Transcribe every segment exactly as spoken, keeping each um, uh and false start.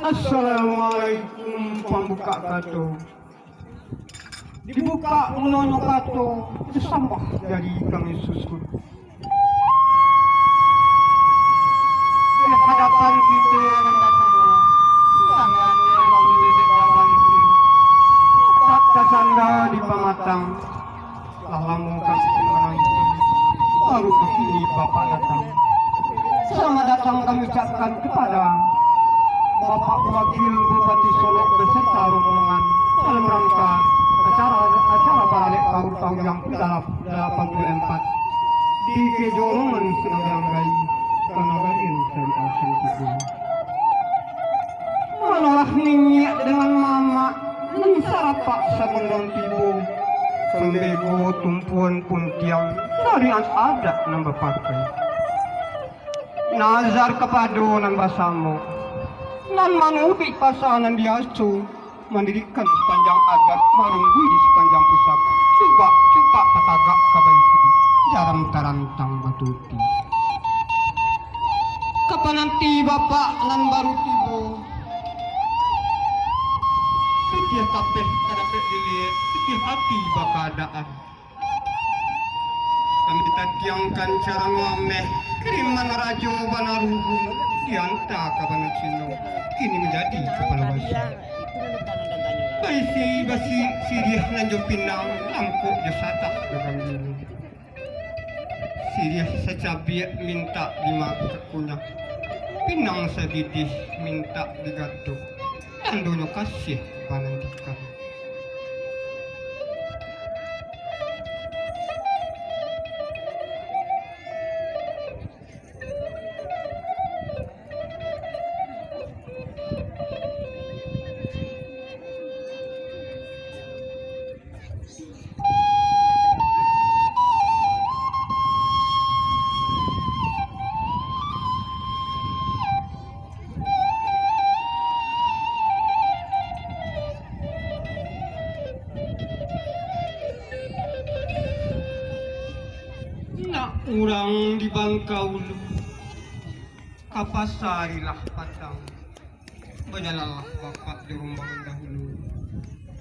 Assalamualaikum, pambukak kato. Dibukak mulonyo kato, disambah jadi kami susun. Di hadapan kito nan datang, tangan yang mangilek dalam, dapat tasanda di pamatang. Lah lamo kami menanti, baru kini Bapak datang. Selamat datang kami ucapkan kepada Bapak Wakil Bupati Solok beserta rombongan dalam rangka acara, acara baralek kaur tahun yang kedelapan puluh empat di Kejorongan Sinanggang Gai, Kanagarian Sari Asem Tigo. Manolah niniak dengan mamak nan sarapak sagondong tibo, sambego tumpuan puntiang dari adat nan bapakai. Nazar kapado nan basamo, nan manuruik pasa nan biaso, mandirikan sapanjang adat, marunggui di sapanjang pusaka, cubak-cubak tatagak ka baisi, jaram tarantang batuti. Kapan nanti Bapak nan baru tibo? Pitih tapeh ka dapek diliek, pitih ati bakaadaan. Kami tatiangkan carano ameh, kiriman Rajo Banaruhun, dianta ka Bana Cino, kini manjadi kapalo basi. Baisi basi siriah nan jo pinang, langkok jo satah jo gambilo. Siriah sacabiak mintak dimakan kunyah, pinang sabidih mintak digatok, tandonyo kasiah manantikan. Nak urang di Bangkaulu, ka pasa rilah patang. Bajalanlah Bapak di rombongan dahulu.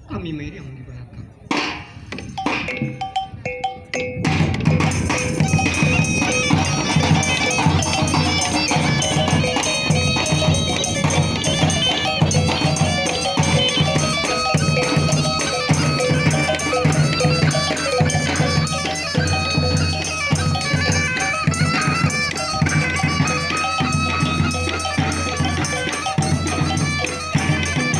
Kami mairiang